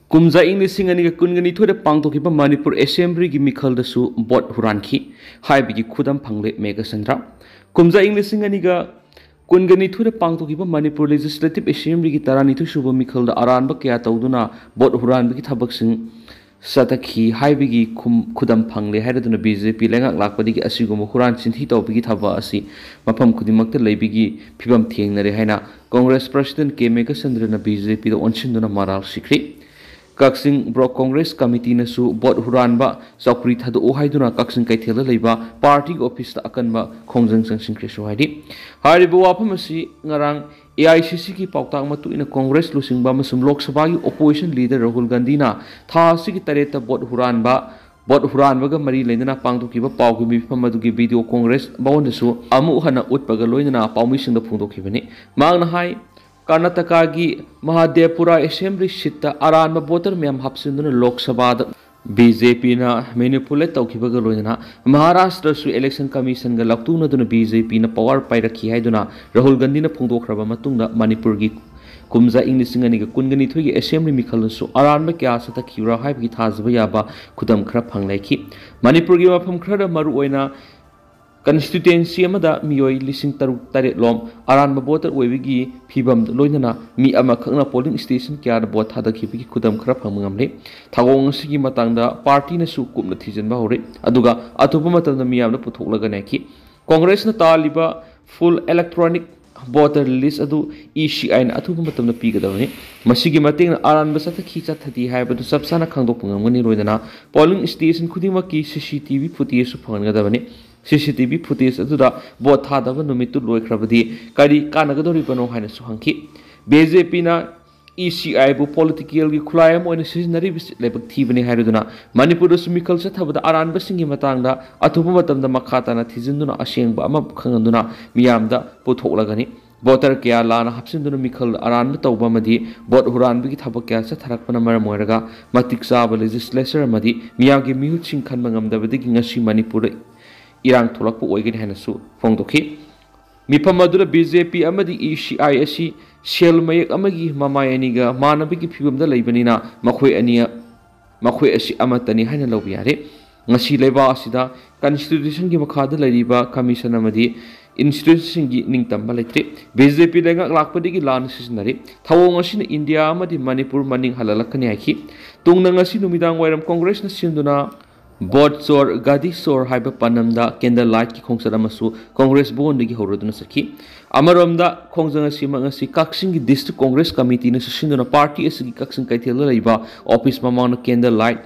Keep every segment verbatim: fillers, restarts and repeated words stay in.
ꯀꯨꯝꯖꯥ ꯏꯪ ꯂꯤꯁꯤꯡ ꯑꯅꯤꯒ ꯀꯨꯟꯒ ꯅꯤꯊꯣꯏꯗ ꯄꯥꯡꯊꯣꯛꯈꯤꯕ ꯃꯅꯤꯄꯨꯔ ꯑꯦꯁꯦꯝꯕ꯭ꯂꯤꯒꯤ ꯃꯤꯈꯜꯗꯁꯨ ꯚꯣꯠ ꯍꯨꯔꯥꯟꯈꯤ ꯍꯥꯏꯕꯒꯤ ꯈꯨꯗꯝ ꯐꯪꯂꯦ ꯃꯦꯘꯆꯟꯗ꯭ꯔ꯫ ꯀꯨꯝꯖꯥ ꯏꯪ ꯂꯤꯁꯤꯡ ꯑꯅꯤꯒ ꯀꯨꯟꯒ ꯅꯤꯊꯣꯏꯗ ꯄꯥꯡꯊꯣꯛꯈꯤꯕ ꯃꯅꯤꯄꯨꯔ ꯂꯦꯖꯤꯁꯂꯦꯇꯤꯚ ꯑꯦꯁꯦꯝꯕ꯭ꯂꯤꯒꯤ ꯇꯔꯥꯅꯤꯊꯣꯏ ꯁꯨꯕ ꯃꯤꯈꯜꯗ ꯑꯔꯥꯟꯕ ꯀꯌꯥ ꯇꯧꯗꯨꯅ ꯚꯣꯠ ꯍꯨꯔꯥꯟꯕꯒꯤ ꯊꯕꯛꯁꯤꯡ ꯆꯠꯊꯈꯤ ꯍꯥꯏꯕꯒꯤ ꯈꯨꯝ-, ꯈꯨꯗꯝ ꯐꯪꯂꯦ ꯍꯥꯏꯔꯗꯨꯅ ꯕꯤ ꯖꯦ ꯄꯤ ꯂꯩꯉꯥꯛ ꯂꯥꯛꯄꯗꯒꯤ ꯑꯁꯤꯒꯨꯝꯕ ꯍꯨꯔꯥꯟ ꯆꯤꯟꯊꯤ ꯇꯧꯕꯒꯤ ꯊꯕꯛ ꯑꯁꯤ ꯃꯐꯝ ꯈꯨꯗꯤꯡꯃꯛꯇ ꯂꯩꯕꯒꯤ ꯐꯤꯕꯝ ꯊꯦꯡꯅꯔꯦ ꯍꯥꯏꯅ ꯀꯣꯡꯒ꯭ꯔꯦꯁ ꯄ꯭ꯔꯁꯤꯗꯦꯟꯠ ꯀꯦ ꯃꯦꯘꯆꯟꯗ꯭ꯔꯅ ꯕꯤ ꯖꯦ ꯄꯤꯗ ꯑꯣꯟꯁꯤꯟꯗꯨꯅ ꯃꯔꯥꯜ ꯁꯤꯈ꯭ꯔꯤ꯫ ꯀꯛꯆꯤꯡ ꯕ꯭ꯂꯣꯛ ꯀꯣꯡꯒ꯭ꯔꯦꯁ ꯀꯃꯤꯇꯤꯅꯁꯨ ꯚꯣꯠ ꯍꯨꯔꯥꯟꯕ ꯆꯧꯀ꯭ꯔꯤ ꯊꯥꯗꯣꯛꯎ ꯍꯥꯏꯗꯨꯅ ꯀꯛꯆꯤꯡ ꯀꯩꯊꯦꯜꯗ ꯂꯩꯕ ꯄꯥꯔꯇꯤꯒꯤ ꯑꯣꯐꯤꯁꯇ ꯑꯀꯟꯕ ꯈꯣꯡꯖꯪ ꯆꯪꯁꯤꯟꯈ꯭ꯔꯦꯁꯨ ꯍꯥꯏꯔꯤ꯫ ꯍꯥꯏꯔꯤꯕ ꯋꯥꯐꯝ ꯑꯁꯤ ꯉꯔꯥꯡ ꯑꯦ ꯑꯥꯏ ꯁꯤ ꯁꯤꯒꯤ ꯄꯥꯎꯇꯥꯛ ꯃꯇꯨꯡ ꯏꯟꯅ ꯀꯣꯡꯒ꯭ꯔꯦꯁ ꯂꯨꯆꯤꯡꯕ ꯑꯃꯁꯨꯡ ꯂꯣꯛ ꯁꯚꯥꯒꯤ ꯑꯣꯄꯣꯖꯤꯁꯟ ꯂꯤꯗꯔ ꯔꯥꯍꯨꯜ ꯒꯥꯟꯙꯤꯅ ꯊꯥ ꯑꯁꯤꯒꯤ ꯇꯔꯦꯠꯇ ꯚꯣꯠ ꯍꯨꯔꯥꯟꯕ, ꯚꯣꯠ ꯍꯨꯔꯥꯟꯕꯒ ꯃꯔꯤ ꯂꯩꯅꯅ ꯄꯥꯡꯊꯣꯛꯈꯤꯕ ꯄꯥꯎꯒꯤ ꯃꯤꯐꯝ ꯑꯗꯨꯒꯤ ꯚꯤꯗꯤꯑꯣ ꯀꯣꯡꯒ꯭ꯔꯦꯁ ꯚꯋꯟꯗꯁꯨ ꯑꯃꯨꯛ ꯍꯟꯅ ꯎꯠꯄꯒ ꯂꯣꯏꯅꯅ ꯄꯥꯎꯃꯤꯁꯤꯡꯗ ꯐꯣꯡꯗꯣꯛꯈꯤꯕꯅꯤ꯫ ꯃꯍꯥꯛꯅ ꯍꯥꯏ, ꯀꯔꯅꯥꯇꯀꯥꯒꯤ ꯃꯍꯥꯗꯦꯕꯄꯨꯔꯥ ꯑꯦꯁꯦꯝꯕ꯭ꯂꯤ ꯁꯤꯠꯇ ꯑꯔꯥꯟꯕ ꯚꯣꯇꯔ ꯃꯌꯥꯝ ꯍꯥꯞꯆꯤꯟꯗꯨꯅ ꯂꯣꯛ ꯁꯚꯥꯗ ꯕꯤ ꯖꯦ ꯄꯤꯅ ꯃꯦꯅꯤꯄꯨꯂꯦꯠ ꯇꯧꯈꯤꯕꯒ ꯂꯣꯏꯅꯅ ꯃꯍꯥꯔꯥꯁꯇ꯭ꯔꯁꯨ ꯏꯂꯦꯛꯁꯟ ꯀꯃꯤꯁꯟꯒ ꯂꯥꯎꯊꯣꯛꯅꯗꯨꯅ ꯕꯤ ꯖꯦ ꯄꯤꯅ ꯄꯋꯥꯔ ꯄꯥꯏꯔꯛꯈꯤ ꯍꯥꯏꯗꯨꯅ ꯔꯥꯍꯨꯜ ꯒꯥꯟꯙꯤꯅ ꯐꯣꯡꯗꯣꯛꯈ꯭ꯔꯕ ꯃꯇꯨꯡꯗ ꯃꯅꯤꯄꯨꯔꯒꯤ ꯀꯨꯝꯖꯥ ꯏꯪ ꯂꯤꯁꯤꯡ ꯑꯅꯤꯒ ꯀꯨꯟꯒ ꯅꯤꯊꯣꯏꯒꯤ ꯑꯦꯁꯦꯝꯕ꯭ꯂꯤ ꯃꯤꯈꯜꯗꯁꯨ ꯑꯔꯥꯟꯕ ꯀꯌꯥ ꯆꯠꯊꯈꯤꯕ꯭ꯔꯥ ꯍꯥꯏꯕꯒꯤ ꯊꯥꯖꯕ ꯌꯥꯕ ꯈꯨꯗꯝ ꯈꯔ ꯐꯪꯂꯦꯈꯤ꯫ ꯃꯅꯤꯄꯨꯔꯒꯤ ꯃꯐꯝ ꯈꯔꯗ ꯃꯔꯨꯑꯣꯏꯅ ꯀꯟꯁꯇꯤꯇ꯭ꯋꯦꯟꯁꯤ ꯑꯃꯗ ꯃꯤꯑꯣꯏ ꯂꯤꯁꯤꯡ ꯇꯔꯨꯛ ꯇꯔꯦꯠ ꯂꯣꯝ ꯑꯔꯥꯟꯕ ꯚꯣꯇꯔ ꯑꯣꯏꯕꯒꯤ ꯐꯤꯕꯝꯗ ꯂꯣꯏꯅꯅ ꯃꯤ ꯑꯃꯈꯛꯅ ꯄꯣꯂꯤꯡ ꯁ꯭ꯇꯦꯁꯟ ꯀꯌꯥꯗ ꯚꯣꯠ ꯊꯥꯗꯈꯤꯕꯒꯤ ꯈꯨꯗꯝ ꯈꯔ ꯐꯪꯕ ꯉꯝꯂꯦ꯫ ꯊꯧꯑꯣꯡ ꯑꯁꯤꯒꯤ ꯃꯇꯥꯡꯗ ꯄꯥꯔꯇꯤꯅꯁꯨ ꯀꯨꯞꯅ ꯊꯤꯖꯤꯟꯕ ꯍꯧꯔꯦ, ꯑꯗꯨꯒ ꯑꯊꯨꯕ ꯃꯇꯝꯗ ꯃꯤꯌꯥꯝꯗ ꯄꯨꯊꯣꯛꯂꯒꯅꯤ ꯍꯥꯏꯈꯤ꯫ ꯀꯣꯡꯒ꯭ꯔꯦꯁꯅ ꯇꯥꯜꯂꯤꯕ full electronic voter list ꯑꯗꯨ ꯏ ꯁꯤ ꯑꯥꯏꯅ ꯑꯊꯨꯕ ꯃꯇꯝꯗ ꯄꯤꯒꯗꯕꯅꯤ꯫ ꯃꯁꯤꯒꯤ ꯃꯇꯦꯡꯅ ꯑꯔꯥꯟꯕ ꯆꯠꯊꯈꯤ ꯆꯠꯊꯗꯦ ꯍꯥꯏꯕꯗꯨ ꯆꯞ ꯆꯥꯅ ꯈꯪꯗꯣꯛꯄ ꯉꯝꯒꯅꯤ꯫ ꯂꯣꯏꯅꯅ ꯄꯣꯂꯤꯡ ꯁ꯭ꯇꯦꯁꯟ ꯈꯨꯗꯤꯡꯃꯛꯀꯤ ꯁꯤ ꯁꯤ ꯇꯤ ꯚꯤ ꯐꯨꯇꯦꯖꯁꯨ ꯐꯪꯍꯟꯒꯗꯕꯅꯤ꯫ ꯁꯤ ꯁꯤ ꯇꯤ ꯚꯤ ꯐꯨꯇꯦꯖ ꯑꯗꯨꯗ ꯚꯣꯠ ꯊꯥꯗꯕ ꯅꯨꯃꯤꯠꯇꯨ ꯂꯣꯏꯈ꯭ꯔꯕꯗꯤ ꯀꯔꯤ ꯀꯥꯟꯅꯒꯗꯧꯔꯤꯕꯅꯣ ꯍꯥꯏꯅꯁꯨ ꯍꯪꯈꯤ꯫ ꯕꯤ ꯖꯦ ꯄꯤꯅ ꯏ ꯁꯤ ꯑꯥꯏꯕꯨ ꯄꯣꯂꯤꯇꯤꯀꯦꯜꯒꯤ ꯈꯨꯠꯂꯥꯏ ꯑꯃ ꯑꯣꯏꯅ ꯁꯤꯖꯤꯟꯅꯔꯤꯕꯁꯤ ꯂꯥꯏꯕꯛ ꯊꯤꯕꯅꯤ ꯍꯥꯏꯔꯗꯨꯅ ꯃꯅꯤꯄꯨꯔꯗꯁꯨ ꯃꯤꯈꯜ ꯆꯠꯊꯕꯗ ꯑꯔꯥꯟꯕꯁꯤꯡꯒꯤ ꯃꯇꯥꯡꯗ ꯑꯊꯨꯕ ꯃꯇꯝꯗ ꯃꯈꯥ ꯇꯥꯅ ꯊꯤꯖꯤꯟꯗꯨꯅ ꯑꯁꯦꯡꯕ ꯑꯃ ꯈꯪꯍꯟꯗꯨꯅ ꯃꯤꯌꯥꯝꯗ ꯄꯨꯊꯣꯛꯂꯒꯅꯤ꯫ ꯚꯣꯇꯔ ꯀꯌꯥ ꯂꯥꯟꯅ ꯍꯥꯞꯆꯤꯟꯗꯨꯅ ꯃꯤꯈꯜ ꯑꯔꯥꯟꯕ ꯇꯧꯕ ꯑꯃꯗꯤ ꯚꯣꯠ ꯍꯨꯔꯥꯟꯕꯒꯤ ꯊꯕꯛ ꯀꯌꯥ ꯆꯠꯊꯔꯛꯄꯅ ꯃꯔꯝ ꯑꯣꯏꯔꯒ ꯃꯇꯤꯛ ꯆꯥꯕ ꯂꯦꯖꯤꯁꯂꯦꯆꯔ ꯑꯃꯗꯤ ꯃꯤꯌꯥꯝꯒꯤ ꯃꯤꯍꯨꯠꯁꯤꯡ ꯈꯟꯕ ꯉꯝꯗꯕꯗꯒꯤ ꯉꯁꯤ ꯃꯅꯤꯄꯨꯔꯗ ꯏꯔꯥꯡ ꯊꯣꯛꯂꯛꯄ ꯑꯣꯏꯒꯅꯤ ꯍꯥꯏꯅꯁꯨ ꯐꯣꯡꯗꯣꯛꯈꯤ꯫ ꯃꯤꯐꯝ ꯑꯗꯨꯗ ꯕꯤ ꯖꯦ ꯄꯤ ꯑꯃꯗꯤ ꯏ ꯁꯤ ꯑꯥꯏ ꯑꯁꯤ ꯁꯦꯜ ꯃꯌꯦꯛ ꯑꯃꯒꯤ ꯃꯃꯥꯏ ꯑꯅꯤꯒ ꯃꯥꯟꯅꯕꯒꯤ ꯐꯤꯕꯝꯗ ꯂꯩꯕꯅꯤꯅ ꯃꯈꯣꯏ ꯑꯅꯤ, ꯃꯈꯣꯏ ꯑꯁꯤ ꯑꯃꯠꯇꯅꯤ ꯍꯥꯏꯅ ꯂꯧꯕ ꯌꯥꯔꯦ꯫ ꯉꯁꯤ ꯂꯩꯕꯥꯛ ꯑꯁꯤꯗ Constitutionꯒꯤ ꯃꯈꯥꯗ ꯂꯩꯔꯤꯕ commission ꯑꯃꯗꯤ institutionꯁꯤꯡꯒꯤ ꯅꯤꯡꯇꯝꯕ ꯂꯩꯇ꯭ꯔꯤ꯫ BJP ꯂꯩꯉꯥꯛ ꯂꯥꯛꯄꯗꯒꯤ ꯂꯥꯟꯅ ꯁꯤꯖꯤꯟꯅꯔꯤ꯫ ꯊꯧꯑꯣꯡ ꯑꯁꯤꯅ ꯏꯟꯗꯤꯌꯥ ꯑꯃꯗꯤ ꯃꯅꯤꯄꯨꯔ ꯃꯅꯤꯡ ꯍꯜꯍꯜꯂꯛꯀꯅꯤ ꯍꯥꯏꯈꯤ꯫ ꯇꯨꯡꯗ ꯉꯁꯤ ꯅꯨꯃꯤꯗꯥꯡ ꯋꯥꯏꯔꯝ ꯀꯣꯡꯒ꯭ꯔꯦꯁꯅ ꯁꯤꯟꯗꯨꯅ ꯚꯣꯠ ꯆꯣꯔ, ꯒꯥꯗꯤ ꯆꯣꯔ ꯍꯥꯏꯕ ꯄꯥꯟꯗꯝꯗ candle lightꯀꯤ ꯈꯣꯡꯆꯠ ꯑꯃꯁꯨ ꯀꯣꯡꯒ꯭ꯔꯦꯁ ꯚꯋꯟꯗꯒꯤ ꯍꯧꯔꯗꯨꯅ ꯆꯠꯈꯤ꯫ ꯑꯃꯔꯣꯝꯗ, ꯈꯣꯡꯖꯪ ꯑꯁꯤꯃꯛ ꯉꯁꯤ ꯀꯛꯆꯤꯡꯒꯤ District Congress Committeeꯅ ꯁꯤꯟꯗꯨꯅ party ꯑꯁꯤꯒꯤ ꯀꯛꯆꯤꯡ ꯀꯩꯊꯦꯜꯗ ꯂꯩꯕ office ꯃꯃꯥꯡꯗ candle light,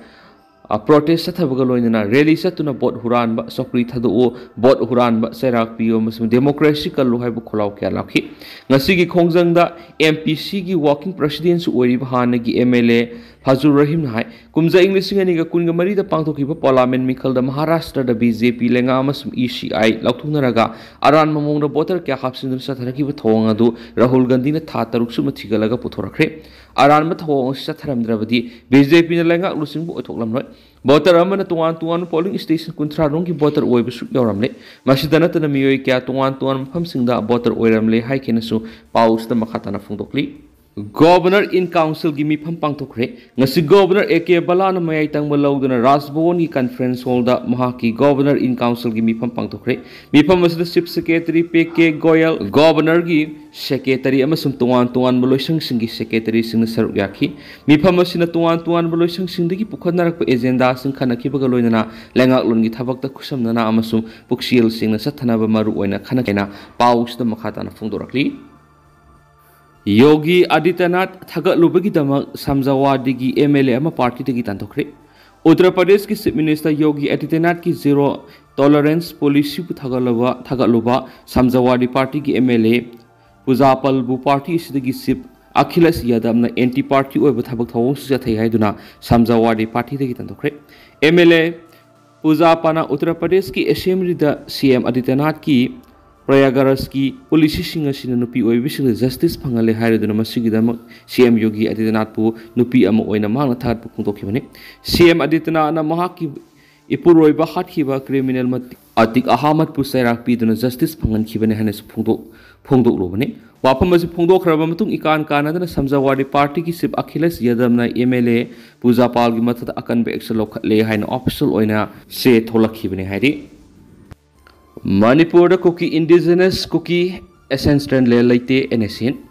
ꯑ, protest ꯆꯠꯊꯕꯒ ꯂꯣꯏꯅꯅ rally ꯆꯠꯇꯨꯅ ꯚꯣꯠ ꯍꯨꯔꯥꯟꯕ, ꯆꯧꯀ꯭ꯔꯤ ꯊꯥꯗꯣꯛꯎ, ꯚꯣꯠ ꯍꯨꯔꯥꯟꯕ, ꯆꯩꯔꯥꯛ ꯄꯤꯌꯨ ꯑꯃꯁꯨꯡ democracy ꯀꯜꯂꯨ ꯍꯥꯏꯕ ꯈꯣꯜꯂꯥꯎ ꯀꯌꯥ ꯂꯥꯎꯈꯤ꯫ ꯉꯁꯤꯒꯤ ꯈꯣꯡꯖꯪꯗ MPCꯒꯤ working presidentꯁꯨ ꯑꯣꯏꯔꯤꯕ ꯍꯥꯟꯅꯒꯤ MLA ꯐꯖꯨꯔ ꯔꯍꯤꯝꯅ ꯍꯥꯏ, ꯀꯨꯝꯖꯥ ꯏꯪ ꯂꯤꯁꯤꯡ ꯑꯅꯤꯒ ꯀꯨꯟꯒ ꯃꯔꯤꯗ ꯄꯥꯡꯊꯣꯛꯈꯤꯕ parliament ꯃꯤꯈꯜꯗ ꯃꯍꯥꯔꯥꯁꯇ꯭ꯔꯗ BJP ꯂꯩꯉꯥꯛ ꯑꯃꯁꯨꯡ ECI ꯂꯥꯎꯊꯣꯛꯅꯔꯒ ꯑꯔꯥꯟꯕ ꯃꯑꯣꯡꯗ voter ꯀꯌꯥ ꯍꯥꯞꯆꯤꯟꯗꯨꯅ ꯆꯠꯊꯔꯛꯈꯤꯕ ꯊꯧꯑꯣꯡ ꯑꯗꯨ ꯔꯥꯍꯨꯜ ꯒꯥꯟꯙꯤꯅ ꯊꯥ ꯇꯔꯨꯛ ꯆꯨꯞꯅ ꯊꯤꯒꯠꯂꯒ ꯄꯨꯊꯣꯔꯛꯈ꯭ꯔꯦ꯫ ꯑꯔꯥꯟꯕ ꯊꯧꯑꯣꯡ ꯑꯁꯤ ꯆꯠꯊꯔꯝꯗ꯭ꯔꯕꯗꯤ BJPꯅ ꯂꯩꯉꯥꯛ ꯂꯨꯆꯤꯡꯕ ꯑꯣꯏꯊꯣꯛꯂꯝꯂꯣꯏ꯫ Voter ꯑꯃꯅ ꯇꯣꯉꯥꯟ ꯇꯣꯉꯥꯟꯕ polling station ꯀꯨꯟꯊ꯭ꯔꯥ ꯔꯣꯝꯒꯤ voter ꯑꯣꯏꯕꯁꯨ ꯌꯥꯎꯔꯝꯂꯦ꯫ ꯃꯁꯤꯗ ꯅꯠꯇꯅ ꯃꯤꯑꯣꯏ ꯀꯌꯥ ꯇꯣꯉꯥꯟ ꯇꯣꯉꯥꯟꯕ ꯃꯐꯝꯁꯤꯡꯗ voter ꯑꯣꯏꯔꯝꯂꯦ ꯍꯥꯏꯈꯤꯅꯁꯨ ꯄꯥꯎꯁꯤꯗ ꯃꯈꯥ ꯇꯥꯅ ꯐꯣꯡꯗꯣꯛꯂꯤ꯫ Governor in Councilꯒꯤ ꯃꯤꯐꯝ ꯄꯥꯡꯊꯣꯛꯈ꯭ꯔꯦ꯫ ꯉꯁꯤ Governor A.K. ꯕꯂꯥꯅ ꯃꯌꯥꯏ ꯇꯪꯕ ꯂꯧꯗꯨꯅ ꯔꯥꯖ ꯚꯋꯟꯒꯤ conference hallꯗ ꯃꯍꯥꯛꯀꯤ Governor in Councilꯒꯤ ꯃꯤꯐꯝ ꯄꯥꯡꯊꯣꯛꯈ꯭ꯔꯦ꯫ ꯃꯤꯐꯝ ꯑꯁꯤꯗ Chief Secretary P.K. Goyal, Governorꯒꯤ secretary ꯑꯃꯁꯨꯡ ꯇꯣꯉꯥꯟ ꯇꯣꯉꯥꯟꯕ ꯂꯣꯏꯁꯪꯁꯤꯡꯒꯤ secretaryꯁꯤꯡꯅ ꯁꯔꯨꯛ ꯌꯥꯈꯤ꯫ ꯃꯤꯐꯝ ꯑꯁꯤꯅ ꯇꯣꯉꯥꯟ ꯇꯣꯉꯥꯟꯕ ꯂꯣꯏꯁꯪꯁꯤꯡꯗꯒꯤ ꯄꯨꯈꯠꯅꯔꯛꯄ agendaꯁꯤꯡ ꯈꯟꯅꯈꯤꯕꯒ ꯂꯣꯏꯅꯅ ꯂꯩꯉꯥꯛꯂꯣꯟꯒꯤ ꯊꯕꯛꯇ ꯈꯨꯠꯁꯝꯅꯅ ꯑꯃꯁꯨꯡ ꯄꯨꯛꯆꯦꯜ ꯁꯦꯡꯅ ꯆꯠꯊꯅꯕ ꯃꯔꯨ ꯑꯣꯏꯅ ꯈꯟꯅꯈꯤꯅ ꯄꯥꯎꯁꯤꯗ ꯃꯈꯥ ꯇꯥꯅ ꯐꯣꯡꯗꯣꯔꯛꯂꯤ꯫ ꯌꯣꯒꯤ ꯑꯥꯗꯤꯇ꯭ꯌꯅꯥꯊ ꯊꯥꯒꯠꯂꯨꯕꯒꯤꯗꯃꯛ ꯁꯝꯖꯥꯋꯥꯗꯤꯒꯤ MLA ꯑꯃ partyꯗꯒꯤ ꯇꯥꯟꯊꯣꯛꯈ꯭ꯔꯦ꯫ ꯎꯠꯇꯔ ꯄ꯭ꯔꯗꯦꯁꯀꯤ Chief Minister ꯌꯣꯒꯤ ꯑꯥꯗꯤꯇ꯭ꯌꯅꯥꯊꯀꯤ zero tolerance policyꯕꯨ ꯊꯥꯒꯠꯂꯕ, ꯊꯥꯒꯠꯂꯨꯕ ꯁꯝꯖꯥꯋꯥꯗꯤ partyꯒꯤ MLA ꯄꯨꯖꯥꯄꯜꯕꯨ party ꯑꯁꯤꯗꯒꯤ Chief ꯑꯈꯤꯂꯦꯁ ꯌꯥꯗꯕꯅ anti party ꯑꯣꯏꯕ ꯊꯕꯛ ꯊꯧꯑꯣꯡꯁꯤꯡ ꯆꯠꯊꯩ ꯍꯥꯏꯗꯨꯅ ꯁꯝꯖꯥꯋꯥꯗꯤ partyꯗꯒꯤ ꯇꯥꯟꯊꯣꯛꯈ꯭ꯔꯦ꯫ MLA ꯄꯨꯖꯥꯄꯥꯅ ꯎꯠꯇꯔ ꯄ꯭ꯔꯗꯦꯁꯀꯤ assemblyꯗ CM ꯑꯥꯗꯤꯇ꯭ꯌꯅꯥꯊꯀꯤ ꯄ꯭ꯔꯌꯥꯒꯔꯥꯖꯀꯤ policyꯁꯤꯡ ꯑꯁꯤꯅ ꯅꯨꯄꯤ ꯑꯣꯏꯕꯤꯁꯤꯡꯗ justice ꯐꯪꯍꯜꯂꯦ ꯍꯥꯏꯔꯗꯨꯅ ꯃꯁꯤꯒꯤꯗꯃꯛ CM ꯌꯣꯒꯤ ꯑꯥꯗꯤꯇ꯭ꯌꯅꯥꯊꯄꯨ ꯅꯨꯄꯤ ꯑꯃ ꯑꯣꯏꯅ ꯃꯍꯥꯛꯅ ꯊꯥꯒꯠꯄ ꯐꯣꯡꯗꯣꯛꯈꯤꯕꯅꯤ꯫ CM ꯑꯥꯗꯤꯇ꯭ꯌꯅꯥꯊꯅ ꯃꯍꯥꯛꯀꯤ ꯏꯄꯨꯔꯣꯏꯕ ꯍꯥꯠꯈꯤꯕ criminal ꯃꯇꯤꯛ ꯑꯇꯤꯛ ꯑꯍꯃꯗꯄꯨ ꯆꯩꯔꯥꯛ ꯄꯤꯗꯨꯅ justice ꯐꯪꯍꯟꯈꯤꯕꯅꯤ ꯍꯥꯏꯅꯁꯨ ꯐꯣꯡꯗꯣꯛ-, ꯐꯣꯡꯗꯣꯛꯂꯨꯕꯅꯤ꯫ ꯋꯥꯐꯝ ꯑꯁꯤ ꯐꯣꯡꯗꯣꯛꯈ꯭ꯔꯕ ꯃꯇꯨꯡ ꯏꯀꯥꯟ ꯀꯥꯟꯅꯗꯅ ꯁꯃꯥꯖꯋꯥꯗꯤ ꯄꯥꯔꯇꯤꯒꯤ chief Akhilesh ꯌꯥꯗꯕꯅ M L A ꯄꯨꯖꯥ ꯄꯥꯜꯒꯤ ꯃꯊꯛꯇ ꯑꯀꯟꯕ ꯑꯦꯛꯁꯟ ꯂꯧꯈꯠꯂꯦ ꯍꯥꯏꯅ ꯑꯣꯐꯤꯁꯤꯌꯦꯜ ꯑꯣꯏꯅ ꯆꯦ ꯊꯣꯛꯂꯛꯈꯤꯕꯅꯤ ꯍꯥꯏꯔꯤ꯫ ꯃꯅꯤꯄꯨꯔꯗ ꯀꯨꯀꯤ ꯏꯟꯗꯤꯖꯤꯅꯁ ꯀꯨꯀꯤ ꯑꯦꯟꯁꯦꯁꯇ꯭ꯔꯦꯜ ꯂꯦꯟ ꯂꯩꯇꯦ, ꯑꯦꯟ ꯑꯦꯁ ꯑꯦꯟ꯫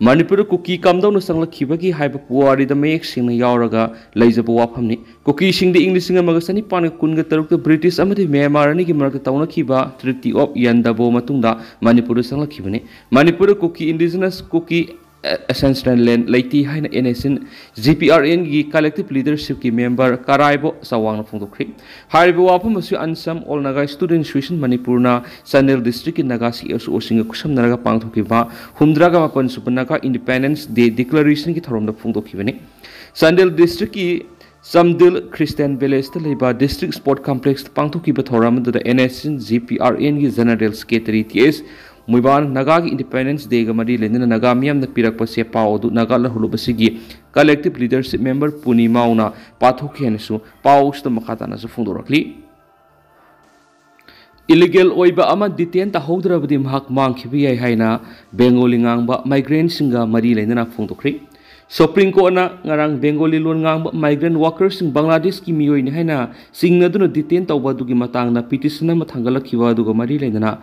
ꯃꯅꯤꯄꯨꯔꯗ ꯀꯨꯀꯤ ꯀꯝꯗꯧꯅ ꯆꯪꯂꯛꯈꯤꯕꯒꯦ ꯍꯥꯏꯕ ꯄꯨꯋꯥꯔꯤꯗ ꯃꯌꯦꯛ ꯁꯦꯡꯅ ꯌꯥꯎꯔꯒ ꯂꯩꯖꯕ ꯋꯥꯐꯝꯅꯤ꯫ ꯀꯨꯀꯤꯁꯤꯡꯗꯤ ꯏꯪ ꯂꯤꯁꯤꯡ ꯑꯃꯒ ꯆꯅꯤꯄꯥꯟꯒ ꯀꯨꯟꯒ ꯇꯔꯨꯛꯇ ꯕ꯭ꯔꯤꯇꯤꯁ ꯑꯃꯗꯤ ꯃ꯭ꯌꯥꯟꯃꯥꯔ ꯑꯅꯤꯒꯤ ꯃꯔꯛꯇ ꯇꯧꯅꯈꯤꯕ ꯇ꯭ꯔꯤꯇꯤ ꯑꯣꯐ ꯌꯟꯗꯕꯣ ꯃꯇꯨꯡꯗ ꯃꯅꯤꯄꯨꯔꯗ ꯆꯪꯂꯛꯈꯤꯕꯅꯤ꯫ ꯃꯅꯤꯄꯨꯔꯗ ꯀꯨꯀꯤ ꯏꯟꯗꯤꯖꯤꯅꯁ ꯀꯨꯀꯤ ꯑꯦꯟꯁꯦꯁꯇ꯭ꯔꯦꯜ ꯂꯦꯟ ꯂꯩꯇꯦ ꯍꯥꯏꯅ N S N G P R ꯑꯦꯟꯒꯤ ꯀꯂꯦꯛꯇꯤꯚ ꯂꯤꯗꯔꯁꯤꯞꯀꯤ ꯃꯦꯝꯕꯔ ꯀꯔꯥꯏꯕꯣ ꯆꯥꯋꯥꯡꯅ ꯐꯣꯡꯗꯣꯛꯈ꯭ꯔꯦ꯫ ꯍꯥꯏꯔꯤꯕ ꯋꯥꯐꯝ ꯑꯁꯤ ꯑꯟꯁꯝ ꯑꯣꯜ ꯅꯥꯒꯥ ꯁ꯭ꯇꯨꯗꯦꯟꯠ ꯑꯦꯁꯣꯁꯤꯌꯦꯁꯟ ꯃꯅꯤꯄꯨꯔꯅ ꯆꯥꯟꯗꯦꯜ ꯗꯤꯁꯇ꯭ꯔꯤꯛꯀꯤ ꯅꯥꯒꯥ ꯁꯤ ꯑꯦꯁ ꯑꯣꯁꯤꯡꯒ ꯈꯨꯠꯁꯝꯅꯔꯒ ꯄꯥꯡꯊꯣꯛꯈꯤꯕ ꯍꯨꯝꯗ꯭ꯔꯥꯒ ꯃꯥꯄꯟ ꯁꯨꯕ ꯅꯥꯒꯥ ꯏꯟꯗꯤꯄꯦꯟꯗꯦꯟꯁ ꯗꯦ ꯗꯤꯀ꯭ꯂꯔꯦꯁꯟꯒꯤ ꯊꯧꯔꯝꯗ ꯐꯣꯡꯗꯣꯛꯈꯤꯕꯅꯤ꯫ ꯆꯥꯟꯗꯦꯜ ꯗꯤꯁꯇ꯭ꯔꯤꯛꯀꯤ ꯆꯝꯗꯤꯜ ꯈ꯭ꯔꯤꯁꯇꯤꯌꯥꯟ ꯚꯤꯂꯦꯖꯇ ꯂꯩꯕ ꯗꯤꯁꯇ꯭ꯔꯤꯛ ꯁ꯭ꯄꯣꯔꯠ ꯀꯝꯄ꯭ꯂꯦꯛꯁꯇ ꯄꯥꯡꯊꯣꯛꯈꯤꯕ ꯊꯧꯔꯝ ꯑꯗꯨꯗ N S N G P R ꯑꯦꯟꯒꯤ general secretary T S Moiban ꯅꯥꯒꯥꯒꯤ ꯏꯟꯗꯤꯄꯦꯟꯗꯦꯟꯁ ꯗꯦꯒ ꯃꯔꯤ ꯂꯩꯅꯅ ꯅꯥꯒꯥ ꯃꯤꯌꯥꯝꯅ ꯄꯤꯔꯛꯄ ꯆꯦ ꯄꯥꯎ ꯑꯗꯨ ꯅꯥꯒꯥ ꯂꯍꯨꯂꯨꯞ ꯑꯁꯤꯒꯤ ꯀꯂꯦꯛꯇꯤꯚ ꯂꯤꯗꯔꯁꯤꯞ ꯃꯦꯝꯕꯔ ꯄꯨꯅꯤꯃꯥꯎꯅ ꯄꯥꯊꯣꯛꯈꯤ ꯍꯥꯏꯅꯁꯨ ꯄꯥꯎ ꯑꯁꯤꯗ ꯃꯈꯥ ꯇꯥꯅꯁꯨ ꯐꯣꯡꯗꯣꯔꯛꯂꯤ꯫ ꯏꯂꯤꯒꯦꯜ ꯑꯣꯏꯕ ꯑꯃ ꯗꯤꯇꯦꯟ ꯇꯧꯍꯧꯗ꯭ꯔꯕꯗꯤ ꯃꯍꯥꯛ ꯃꯥꯡꯈꯤꯕ ꯌꯥꯏ ꯍꯥꯏꯅ ꯕꯦꯡꯒꯣꯂꯤ ꯉꯥꯡꯕ ꯃꯥꯏꯒ꯭ꯔꯦꯟꯁꯤꯡꯒ ꯃꯔꯤ ꯂꯩꯅꯅ ꯐꯣꯡꯗꯣꯛꯈ꯭ꯔꯤ꯫ ꯁꯨꯄ꯭ꯔꯤꯝ ꯀꯣꯔꯠꯅ ꯉꯔꯥꯡ ꯕꯦꯡꯒꯣꯂꯤ ꯂꯣꯟ ꯉꯥꯡꯕ ꯃꯥꯏꯒ꯭ꯔꯦꯟ ꯋꯥꯀꯔꯁꯤꯡ ꯕꯪꯒ꯭ꯂꯥꯗꯦꯁꯀꯤ ꯃꯤꯑꯣꯏꯅꯤ ꯍꯥꯏꯅ ꯆꯤꯡꯅꯗꯨꯅ ꯗꯤꯇꯦꯟ ꯇꯧꯕ ꯑꯗꯨꯒꯤ ꯃꯇꯥꯡꯗ ꯄꯤꯇꯤꯁꯟ ꯑꯃ ꯊꯥꯡꯒꯠꯂꯛꯈꯤꯕ ꯑꯗꯨꯒ ꯃꯔꯤ ꯂꯩꯅꯅ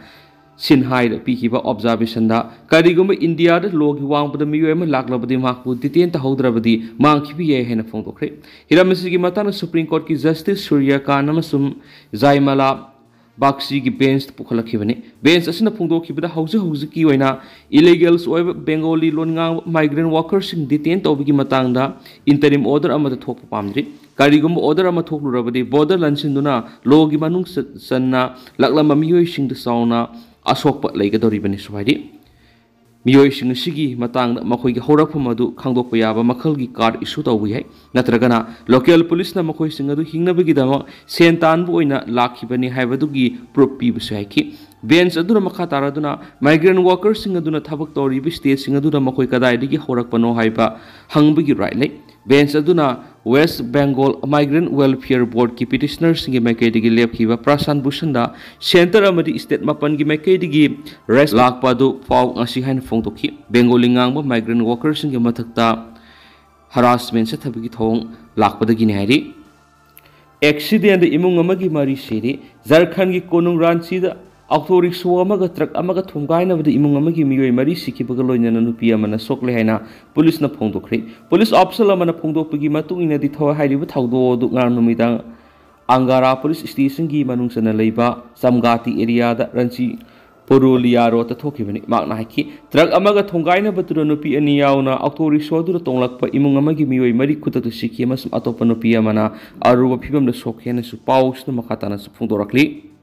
ꯁꯤꯟꯍꯥꯏꯗ ꯄꯤꯈꯤꯕ ꯑꯣꯕꯖꯥꯔꯕꯦꯁꯟꯗ, ꯀꯔꯤꯒꯨꯝꯕ ꯏꯟꯗꯤꯌꯥꯗ ꯂꯣꯒꯤ ꯋꯥꯡꯃꯗ ꯃꯤꯑꯣꯏ ꯑꯃ ꯂꯥꯛꯂꯕꯗꯤ ꯃꯍꯥꯛꯄꯨ ꯗꯤꯇꯦꯟ ꯇꯧꯍꯧꯗ꯭ꯔꯕꯗꯤ ꯃꯥꯡꯈꯤꯕ ꯌꯥꯏ ꯍꯥꯏꯅ ꯐꯣꯡꯗꯣꯛꯈ꯭ꯔꯦ꯫ ꯍꯤꯔꯝ ꯑꯁꯤꯒꯤ ꯃꯇꯥꯡꯗ ꯁꯨꯄ꯭ꯔꯤꯝ ꯀꯣꯔꯠꯀꯤ ꯖꯁꯇꯤꯁ ꯁꯨꯔ꯭ꯌ ꯀꯥꯟ ꯑꯃꯁꯨꯡ ꯖꯥꯏꯃꯥꯂꯥ ꯕꯥꯒꯆꯤꯒꯤ ꯕꯦꯟꯁꯇ ꯄꯨꯈꯠꯂꯛꯈꯤꯕꯅꯤ꯫ ꯕꯦꯟꯁ ꯑꯁꯤꯅ ꯐꯣꯡꯗꯣꯛꯈꯤꯕꯗ ꯍꯧꯖꯤꯛ ꯍꯧꯖꯤꯛꯀꯤ ꯑꯣꯏꯅ ꯏꯂꯤꯒꯦꯜꯁ ꯑꯣꯏꯕ ꯕꯦꯡꯒꯣꯂꯤ ꯂꯣꯟ ꯉꯥꯡꯕ ꯃꯥꯏꯒ꯭ꯔꯦꯟ ꯋꯥꯀꯔꯁꯤꯡ ꯗꯤꯇꯦꯟ ꯇꯧꯕꯒꯤ ꯃꯇꯥꯡꯗ ꯏꯟꯇꯔꯤꯝ ꯑꯣꯔꯗꯔ ꯑꯃꯗ ꯊꯣꯛꯄ ꯄꯥꯝꯗ꯭ꯔꯤ꯫ ꯀꯔꯤꯒꯨꯝꯕ ꯑꯣꯔꯗꯔ ꯑꯃ ꯊꯣꯛꯂꯨꯔꯕꯗꯤ ꯕꯣꯔꯗꯔ ꯂꯥꯟꯁꯤꯟꯗꯨꯅ ꯂꯣꯒꯤ ꯃꯅꯨꯡ ꯆ-, ꯆꯟꯅ ꯂꯥꯛꯂꯝꯕ ꯃꯤꯑꯣꯏꯁꯤꯡꯗ ꯆꯥꯎꯅ ꯑꯁꯣꯛꯄ ꯂꯩꯒꯗꯧꯔꯤꯕꯅꯤꯁꯨ ꯍꯥꯏꯔꯤ꯫ ꯃꯤꯑꯣꯏꯁꯤꯡ ꯑꯁꯤꯒꯤ ꯃꯇꯥꯡꯗ ꯃꯈꯣꯏꯒꯤ ꯍꯧꯔꯛꯐꯝ ꯑꯗꯨ ꯈꯪꯗꯣꯛꯄ ꯌꯥꯕ ꯃꯈꯜꯒꯤ ꯀꯥꯔꯗ ꯏꯁꯨ ꯇꯧꯕ ꯌꯥꯏ, ꯅꯠꯇ꯭ꯔꯒꯅ ꯂꯣꯀꯦꯜ ꯄꯨꯂꯤꯁꯅ ꯃꯈꯣꯏꯁꯤꯡ ꯑꯗꯨ ꯍꯤꯡꯅꯕꯒꯤꯗꯃꯛ ꯁꯦꯟ ꯇꯥꯟꯕ ꯑꯣꯏꯅ ꯂꯥꯛꯈꯤꯕꯅꯤ ꯍꯥꯏꯕꯗꯨꯒꯤ ꯄ꯭ꯔꯨꯐ ꯄꯤꯕꯁꯨ ꯍꯥꯏꯈꯤ꯫ ꯕꯦꯟꯁ ꯑꯗꯨꯅ ꯃꯈꯥ ꯇꯥꯔꯗꯨꯅ ꯃꯥꯏꯒ꯭ꯔꯦꯟ ꯋꯥꯀꯔꯁꯤꯡ ꯑꯗꯨꯅ ꯊꯕꯛ ꯇꯧꯔꯤꯕ ꯁ꯭ꯇꯦꯠꯁꯤꯡ ꯑꯗꯨꯗ ꯃꯈꯣꯏ ꯀꯗꯥꯏꯗꯒꯤ ꯍꯧꯔꯛꯄꯅꯣ ꯍꯥꯏꯕ ꯍꯪꯕꯒꯤ ꯔꯥꯏꯠ ꯂꯩ꯫ ꯕꯦꯟꯆ ꯑꯗꯨꯅ ꯋꯦꯁ꯭ꯠ ꯕꯦꯡꯒꯣꯜ ꯃꯥꯏꯒ꯭ꯔꯦꯟꯠ ꯋꯦꯜꯐꯤꯌꯔ ꯕꯣꯔꯗꯀꯤ ꯄꯤꯇꯤꯁꯅꯔꯁꯤꯡꯒꯤ ꯃꯥꯏꯀꯩꯗꯒꯤ ꯂꯦꯞꯈꯤꯕ ꯄ꯭ꯔꯁꯥꯟ ꯚꯨꯁꯟꯗ ꯁꯦꯟꯇꯔ ꯑꯃꯗꯤ ꯁ꯭ꯇꯦꯠ ꯃꯥꯄꯟꯒꯤ ꯃꯥꯏꯀꯩꯗꯒꯤ ꯔꯦꯁ꯭ꯠ ꯂꯥꯛꯄ ꯑꯗꯨ ꯐꯥꯎ ꯉꯁꯤ ꯍꯥꯏꯅ ꯐꯣꯡꯗꯣꯛꯈꯤ꯫ ꯕꯦꯡꯒꯣꯂꯤ ꯉꯥꯡꯕ ꯃꯥꯏꯒ꯭ꯔꯦꯟꯠ ꯋꯥꯀꯔꯁꯤꯡꯒꯤ ꯃꯊꯛꯇ ꯍꯔꯥꯁꯃꯦꯟꯠ ꯆꯠꯊꯕꯒꯤ ꯊꯧꯑꯣꯡ ꯂꯥꯛꯄꯗꯒꯤꯅꯤ ꯍꯥꯏꯔꯤ꯫ ꯑꯦꯛꯁꯤꯗꯦꯟꯗ ꯏꯃꯨꯡ ꯑꯃꯒꯤ ꯃꯔꯤ ꯁꯤꯔꯤ꯫ ꯖꯔꯈꯟꯒꯤ ꯀꯣꯅꯨꯡ ꯔꯥꯟꯆꯤꯗ ꯑꯣꯇꯣ ꯔꯤꯛꯁꯣ ꯑꯃꯒ ꯇ꯭ꯔꯛ ꯑꯃꯒ ꯊꯣꯝꯒꯥꯏꯅꯕꯗ ꯏꯃꯨꯡ ꯑꯃꯒꯤ ꯃꯤꯑꯣꯏ ꯃꯔꯤ ꯁꯤꯈꯤꯕꯒ ꯂꯣꯏꯅꯅ ꯅꯨꯄꯤ ꯑꯃꯅ ꯁꯣꯛꯂꯦ ꯍꯥꯏꯅ ꯄꯨꯂꯤꯁꯅ ꯐꯣꯡꯗꯣꯛꯈ꯭ꯔꯦ꯫ ꯄꯨꯂꯤꯁ ꯑꯣꯐꯤꯁꯤꯌꯦꯜ ꯑꯃꯅ ꯐꯣꯡꯗꯣꯛꯄꯒꯤ ꯃꯇꯨꯡ ꯏꯟꯅꯗꯤ ꯊꯋꯥꯏ ꯍꯥꯏꯔꯤꯕ ꯊꯧꯗꯣꯛ ꯑꯗꯨ ꯉꯔꯥꯡ ꯅꯨꯃꯤꯗꯥꯡ ꯑꯪꯒꯥꯔꯥ ꯄꯨꯂꯤꯁ ꯁ꯭ꯇꯦꯁꯟꯒꯤ ꯃꯅꯨꯡ ꯆꯟꯅ ꯂꯩꯕ ꯆꯝꯒꯥꯇꯤ ꯑꯦꯔꯤꯌꯥꯗ ꯔꯥꯟꯆꯤ ꯄꯨꯔꯨꯂꯤꯌꯥ ꯔꯣꯗꯇ ꯊꯣꯛꯈꯤꯕꯅꯤ꯫ ꯃꯍꯥꯛꯅ ꯍꯥꯏꯈꯤ, ꯇ꯭ꯔꯛ ꯑꯃꯒ ꯊꯣꯝꯒꯥꯏꯅꯕꯗꯨꯅ ꯅꯨꯄꯤ ꯑꯅꯤ ꯌꯥꯎꯅ ꯑꯣꯇꯣ ꯔꯤꯛꯁꯣꯗꯨꯗ ꯇꯣꯡꯂꯛꯄ ꯏꯃꯨꯡ ꯑꯃꯒꯤ ꯃꯤꯑꯣꯏ ꯃꯔꯤ ꯈꯨꯗꯛꯇ ꯁꯤꯈꯤ ꯑꯃꯁꯨꯡ ꯑꯇꯣꯞꯄ ꯅꯨꯄꯤ ꯑꯃꯅ ꯑꯔꯨꯕ ꯐꯤꯚꯝꯗ ꯁꯣꯛꯈꯤ ꯍꯥꯏꯅꯁꯨ ꯄꯥꯎꯁꯤꯅ ꯃꯈꯥ ꯇꯥꯅꯁꯨ ꯐꯣꯡꯗꯣꯔꯛꯂꯤ꯫